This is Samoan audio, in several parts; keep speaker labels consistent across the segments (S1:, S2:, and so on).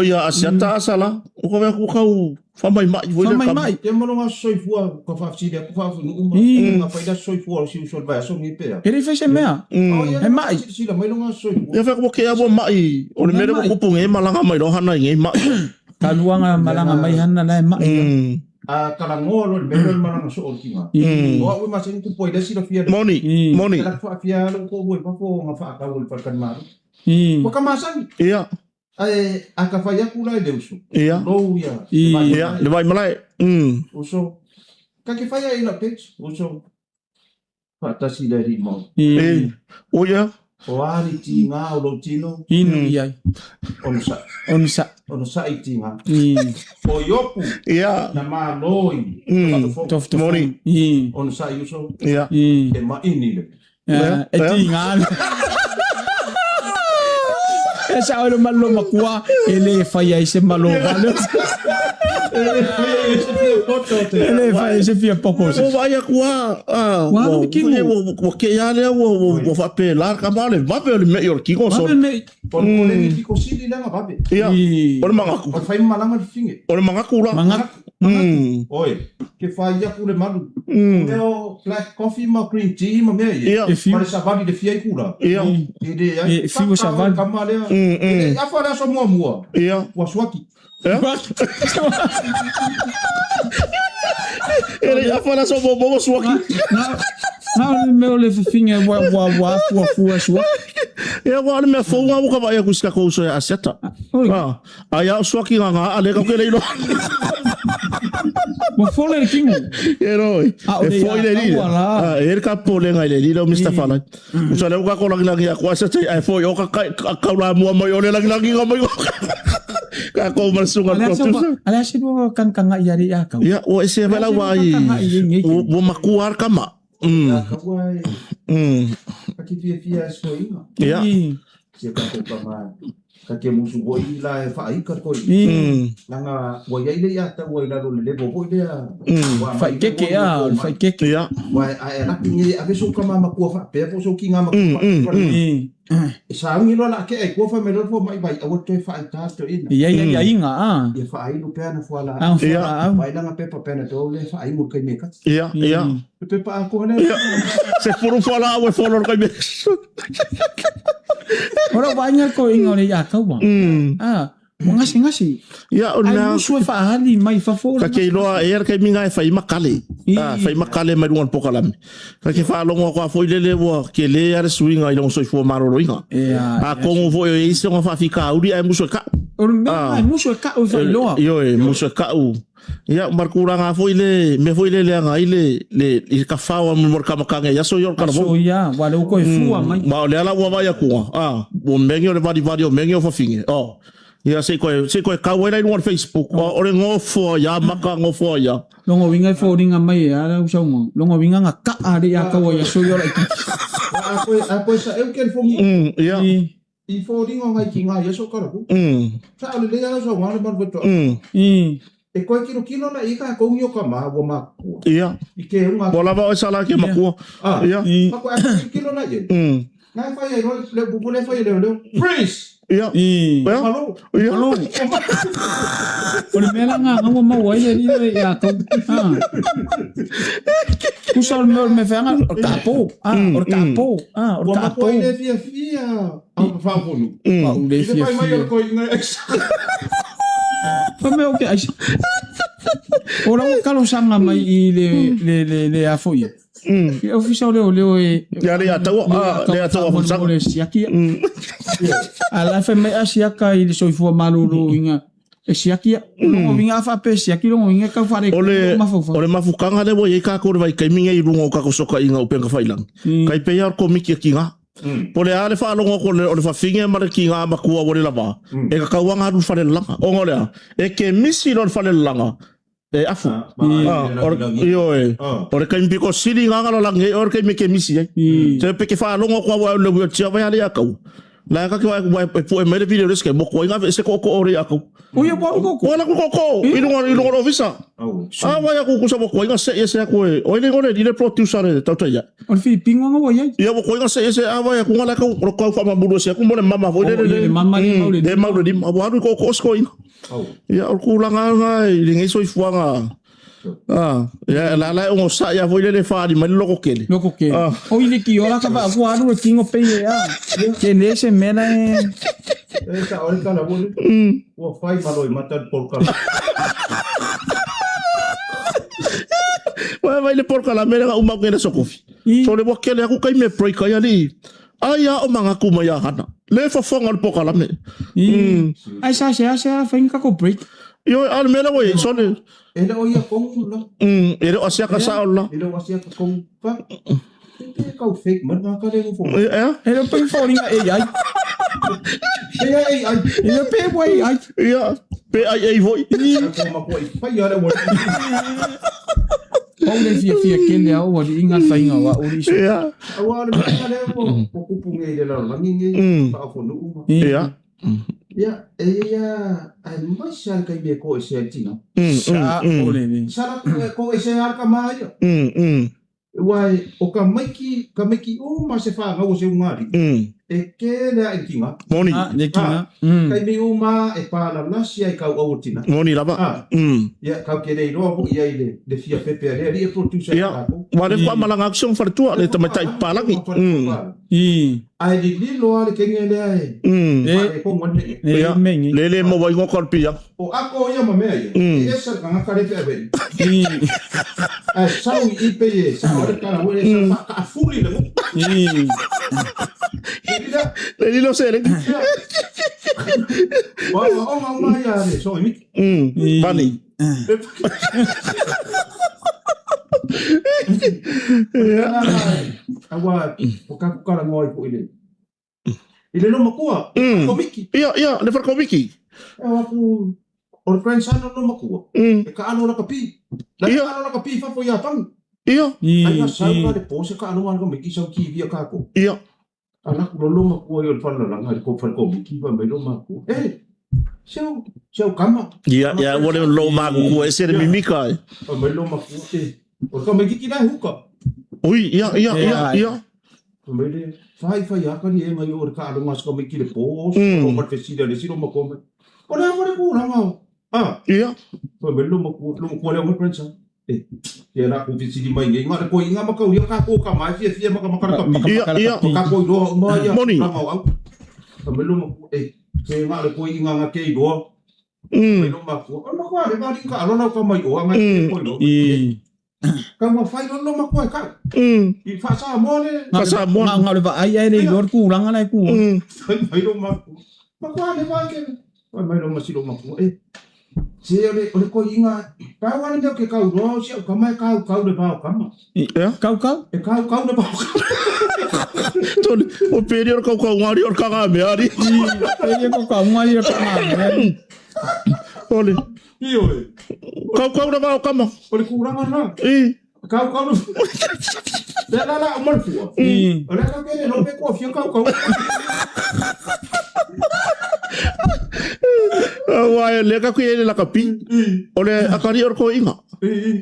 S1: Ia Asiata Asala, ua kau aku kau faamaimai foi le kama.
S2: Faamaimai.
S3: Ia ma lona aso soifua ka faafesili atu faafuinuu ma
S2: I.
S3: ka fai le aso soifua o si uso i le vaiaso lenei pe a.
S2: E le i fai se mea.
S3: O ia
S2: He
S3: mai.
S2: Mai.
S3: Silasila mai lona aso soifua.
S1: Ia fai ua kea ua mai o le
S2: He
S1: mea lea ua
S2: mai.
S1: kupu nei malaga mai loa hana i nei mai.
S2: Taluaga malaga mai hana la e mai.
S3: A talanoa loa i le mea lea o le malaga soo o le tiga. O au e masani tupu ai lea silafia le.
S1: Moni, moni.
S3: Te latou faafia lou toalua i fafo ona faatau e le faletalimalo. Ua ka masani.
S1: Ia.
S3: Ae a ka fai atu la i le uso, tulou ia
S2: I.
S3: le vaimalae.
S1: Ia, le vaimalae.
S3: Uso, ta te fai ai i lau text, uso, faatasi le alii Maori.
S1: E, o ia.
S3: O a ni tiga o lou tino?
S2: Inu i ai.
S3: Onosai.
S2: Onosai.
S3: Onosai i tiga.
S2: I.
S3: O Iopu.
S1: Ia.
S3: Na malo i tofatofoga.
S2: Tofatofoga.
S1: Moni.
S2: I.
S3: Onosai uso.
S1: Ia.
S2: I.
S3: E maini le.
S2: E tiga. E sao le malo makua e le fai ai se malo vale. E le fai ai se fia poko.
S1: Ua vaai atu a, a,
S2: Ua
S1: ua,
S2: alu le kino.
S1: ua, ua kea lea ua, ua, ua faapela kama le vave o le mei o le kino
S2: Vave
S1: so.
S2: le mei.
S3: O le poleni piko sili lea na vave.
S1: Ia,
S2: I.
S1: o le magaku.
S3: O le fai malaga le fine.
S1: O le magaku la.
S2: Magaku.
S3: Oi, ke whai aku le malu. Mea o black coffee ma green tea ma mea ia.
S1: Ia.
S2: E fiu.
S3: Ma le savali le fia i kula.
S1: Ia.
S3: E le ai.
S2: E fiu o savali.
S3: Kama lea. E le afa le aso muamua.
S1: Ia.
S3: Ua suaki.
S1: Ia. E le afa le aso muamua ua suaki.
S2: Na, na o le mea o le fafine ua, ua, ua afuafua suaki.
S1: Ia, ua o le mea fou nga ua ka vaai atu i si tatou uso ia Asiata. Ah, ai a o suaki nga nga a le kau ke le iloa.
S2: Ua fole le kino.
S1: E roi.
S2: A o
S1: E
S2: le
S1: foi le
S2: ia
S1: lile.
S2: taua la.
S1: Ah, e le ka polenga i le lile o Mr. Falai. Usa le uka ko lagilagi a kwa sa te ai foi o ka kai ka kaula mua mai o le lagilagi nga mai o. Ka ko ma sunga
S2: Ale
S1: ko
S2: ase
S1: tusa.
S2: ale ase lua kangkanga i ari a kau.
S1: Ia, ua ese mai la ua ai. Ua makua ar kama.
S3: Ia kaua e ka te fiafia e soinga.
S1: Ia.
S3: Sia tatou tama ka te musu foi la e faaika koe. Langa ua iai le ia taua i lalo le level foi lea. Ua aumai
S2: Faikeke a, o le faikeke.
S1: Ia.
S3: Ua a e laki nei ave sou tama matua faapea po o sou kiga matua faapea. E sauni loa la kea i kua fai mai loa le fomai vai aua le toe faaita le toeaina.
S2: E iai aiaiga a.
S3: Ia faainu pea ana fualaau.
S2: Ana fualaau.
S3: Vaai lana pepa Panadol lea e faainu i le taimi e tasi.
S1: Ia, ia.
S3: Le pepa atoa lea.
S1: Ia. Se fulu fualaau e folo i le taimi e tasi.
S2: O lau vaaiga le toeaina o le i'a kaua. A, ua gasegase.
S1: Ia, o le
S2: Ai
S1: mea.
S2: musu e faaali mai fafo o le
S1: Ka te iloa e ia le taimi na e fai makale. Ah, fai makale mai luga o le pokalame. Ka te faalogo atu a foi lele ua tele a le suiga i lona soifua maloloina.
S2: Ia.
S1: Atonu foi o i ai se ona faafitauli ae musu e ka'u.
S2: O le mea lena e musu e ka'u e faailoa.
S1: Ioe, musu e ka'u. Ia, ma le tulaga foi le mea foi le leaga ai le le i ka fao mo le kamakaga i aso ia o le talavou.
S2: Aso ia, ua lea ua toe fua mai.
S1: Ma o lea la ua vaai atu, a, ua megi o le valivali o megi o fafine. Oh. Ia se i koe se i koe kau ai la i luga o le Facebook. O le gofoa ia maka gofoa ia.
S2: Lona uiga e foliga mai e a lau saunoaga. Lona uiga na kaa alii a taua i aso ia o laitiiti.
S3: A koe, a koe sa eu ke le fongi.
S1: Ia.
S3: I foliga o ngai ki ngai aso kala ku. Sa o le lea lau saunoaga le malu wetoa. E koe kilokilo la i ka koungi o ka ma ua makua.
S1: Ia.
S3: I ke unga.
S1: Ua lava oe sala ke makua. Ia.
S3: Ma koe a koe kilokilo la i. Ngai fai ai loa le upu le fai e leo leo. Freeze!
S1: Ia. Ia.
S3: Malo.
S1: Ia.
S2: Malo. O le mea la ngā ua maua ai le alii le ia tou. Ah. Tusa o le mea o le mea feaga, o le tapo. Ah, o le tapo. Ah, o le
S3: Ua
S2: tapo.
S3: matua i le fiafia au whaafonu.
S2: Ua u le
S3: I le fai mai o le
S2: fiafia.
S3: koi ngai aisa.
S2: Fai mai o ke aisa. O lau talosaga mai i le, le, le, le a foi ia. I le ofisa o leoleo e...
S1: Ia le ataua, ah, le ataua
S2: faamolemole
S1: faamolemole.
S2: e siaki ia. A la e fai mai a siaka i le soifua maloloina e siaki ia. Longa uiga a faapea e siaki longa uiga e tau
S1: O le,
S2: faaletonu mafaufau.
S1: o le mafutaga lea ua i ai tatou i le vaitaimi nei i luga o tatou sootaiga o upega failagi, kai pei lava o le Komiti a Tiga. Po o le a le faalogo atu o le, o le fafine ma le tiga matua ua le lava, e tatau lava ona alu i le falelalaga. Ona o le a? E kemisi loa le falelalaga, e afu. Ioe, o le taimi pito sili lena na lalagi ai oe le taimi e kemisi ai. Se pe ke faalogo atu lava au i le wheelchair vai a le ia taua. La ka ke wa e pu'e mai le video le se mo ko inga se ko ko ore aku.
S2: O ia wa ko ko.
S1: Wala ku ko ko i lunga i lunga ofisa. A wa ya ku ku sa mo ko inga se se aku e. O ile ngore ile producer le tau tai.
S2: O le Filipino nga wa iai.
S1: Ia mo ko inga se se a wa ya ku ngala ka ro ka fa ma se aku mo le mama fo le
S2: le mama le mau le.
S1: Le mau le lima. Wa ru ko ko sko inga. Ia o ku langa nga i le ngai soifuaga. Ah, ia la la o sa ia foi le fa di mai loko kele.
S2: Loko kele.
S1: Ah.
S2: O ile ki ora ka ba ku aru le kingo pe ia. Ke le se mela e.
S3: E sa ore kala wo. Ua fai malo i mata le polka.
S1: Wa vai le porka la mele ga uma kele sokofi. So le wa kele aku kai me break ai ali. Ai a o manga ku mai a hana. Le fa fonga le porka la me.
S2: Ai sa se a se a fai ka ko break.
S1: Io al mele wo so le
S3: E le o ia kongu la.
S1: E le o asia ka sa la.
S3: E le o asia ka kongu. Fa. Te kau fake man ngā ka le fo.
S1: E e.
S2: E le pe fo ringa AI.
S3: E ai ai.
S2: E le pe wai ai.
S1: Ia pe ai ai voi.
S3: Ko ma ko i fai ara wo.
S2: O le fia fia kele au wa inga fainga wa uri so.
S1: Ia.
S3: Awa le mea le o o kupu nge le la langi nge pa fo nu uma.
S1: Ia.
S3: Ia e ia ai mai sa kai me ko e se tina.
S2: Sa o le le.
S3: Sa la ko e se ar ka mai. Wai o ka maiki o ma se fa ngau se ungari. E ke le ai tinga.
S1: Moni.
S2: Ah, le kinga.
S3: Kai me uma e pa la nasi ai kau au tina.
S1: Moni lava.
S3: Ah. Ia kau ke le roa ho ia i le le fia pepe le ri e producer
S1: Ia. Wa le kwa malanga action fa tua le tamatai palangi.
S2: I.
S3: Ai li li loa le kenge le ai.
S2: E
S3: E ko ngone.
S2: le mengi.
S1: Le le mo wai ngokor pia.
S3: O ako ia ma mea ia. E esa ka ngaka le pe be.
S2: I.
S3: A sau i pe ye sa o le kala wo le sa fa ka fuli le mo.
S2: I.
S1: Le li lo se le.
S3: Wa o nga uma ia le so i miki.
S1: Pani.
S3: Awa o ka ku kala ngoi ko ile. Ile no makua. Ko miki.
S1: Ia ia le fa ko miki.
S3: E wa ku o le grandson no makua. E ka alo la ka pi. La
S1: Ia.
S3: ka alo la ka pi fa fo ia tang.
S1: Ia.
S3: Ai na sau ka le po se ka alo ka miki sau ki via ka ko.
S1: Ia.
S3: Ala ku lo makua i o le fana la ngai ko fa ko miki fa mai lo makua. E seu seu kama.
S1: Ia ia wo le lo ma ku e se le mimika.
S3: Fa mai lo makua e. O ka miki ki la huka.
S1: Ui ia ia ia ia.
S3: Fa mai le fai fai a ka ni e ngai o le ka alo ngas ka miki le po. O ma fe sida le siro makua mai. O le fa le ku la ngau. Ah.
S1: Ia.
S3: Fa mai lo makua lo makua le o grandson. E ia la ku fi sidi mai ngai ngā le ko inga makau ia ka ko ka mai fia fia maka maka ka pi.
S1: Ia ia.
S3: O ka ko i roa uma ia.
S1: Moni.
S3: La ngau au. Fa mai lo makua e se ngā le ko inga ngā ke i roa. Mai lo makua. O makua le mari ka alo lau ka mai o ngā ke ko i roa.
S2: I.
S3: Ka ngā whai lo makua e kau. I whasa moa le.
S1: Ka sa moa.
S2: Nga nga le va ai ai le lor ku langa lai ku.
S3: Fai mai lo makua. Makua le mai ke. Fai mai lo masiro makua. E. Se o le o le ko inga. Pau ana mea ke kau roa o si au kama e kau kau le pau kama.
S1: Ia.
S2: Kau kau.
S3: E kau kau le pau kama.
S1: Toli o peri o kau kau ngari o ka ngā me ari.
S2: I. E ko ka ngai ka nga.
S1: Oli.
S3: Io e.
S1: Kau kau le pau kama.
S3: O le kūranga nā.
S1: I.
S3: Kau kau le. Le la la o marfua.
S2: I.
S3: O le kau kere no pe kua fia kau kau.
S1: Wa le ka ku le la ka pi. O le akari o ko inga.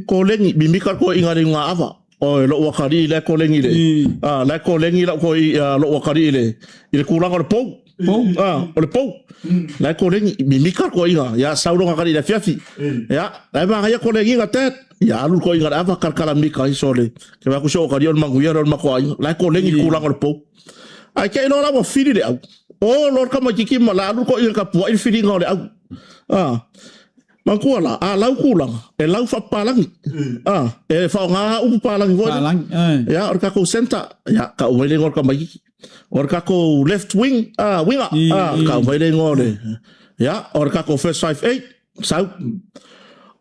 S1: Ko lengi mimika ko inga le ngā ava. O lo wakari le ko lengi le. Ah le ko lengi la ko i lo wakari le. I le kūranga o le pou.
S2: Pou.
S1: Ah, o le pou. La ko lengi mimika ko inga. Ya sauro ngā kari le fiafi. Ya, la ma ya ko lengi nga tet. Ya alu ko inga ava karkara mika i sole. Ke wa ku so kari o mangu ya o mako ai. La ko lengi kūranga o le pou. Ai ke ilo la wa fili le au. O lor ka ma kiki ma la alu ko inga ka pua i fili nga o le au. Ah. Mangkua la, a lau kūlanga, e lau whapalangi. Ah, e whao ngā upu palangi voi.
S2: Palangi. Eh.
S1: Ya, o kako center, ya, ka umaile ngor ka maikiki. O kako left wing, ah, winger, ah, ka umaile ngor le. Ya, o kako first 5-8, sau.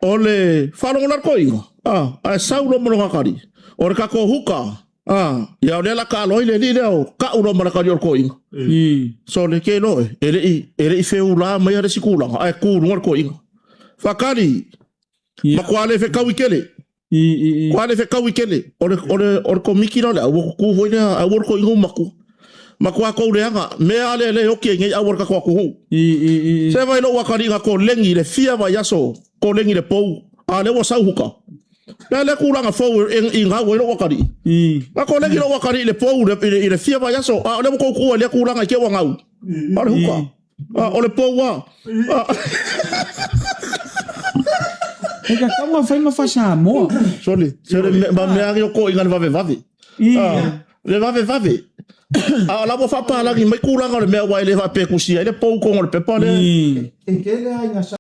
S1: O le whalongo ko inga, ah, a sau lo mono ngakari. O kako huka, ah, ya o le la ka aloi le li leo, ka ulo mana kari o ko inga.
S2: I.
S1: So le ke loe, e le i, e le i wheula mai a le sikulanga, ai kū lunga ko inga. Whakari, ma kua le whekau i kele.
S2: I i i.
S1: Kua le whekau i kele. O le, o le, o le komiki la le, au ku voi lea, au ko ingo maku. Matua kou leaga, mea a lea e le oki ai nei aua le tatou atunuu. Se vai lou atalii na kolegi i le fia vaiaso, kolegi i le pou, a lea ua sau huka. Le lea tulaga fou e i gau ai lou atalii. Na kolegi lou atalii i le pou i le fia vaiaso, a o lea ua tou tuua i lea tulaga i te i ua gau. A o le huka. A o le pou a.
S2: E tatau ona fai ma faa-Samoa.
S1: Sole, sole ma mea agi o toeaiina le vavevave. Le vavevave. A o la ua faapalagi mai tulaga o le mea aua e le faapea e tusia ai le pou i totonu o le pepa lea.
S3: E tele lava ina.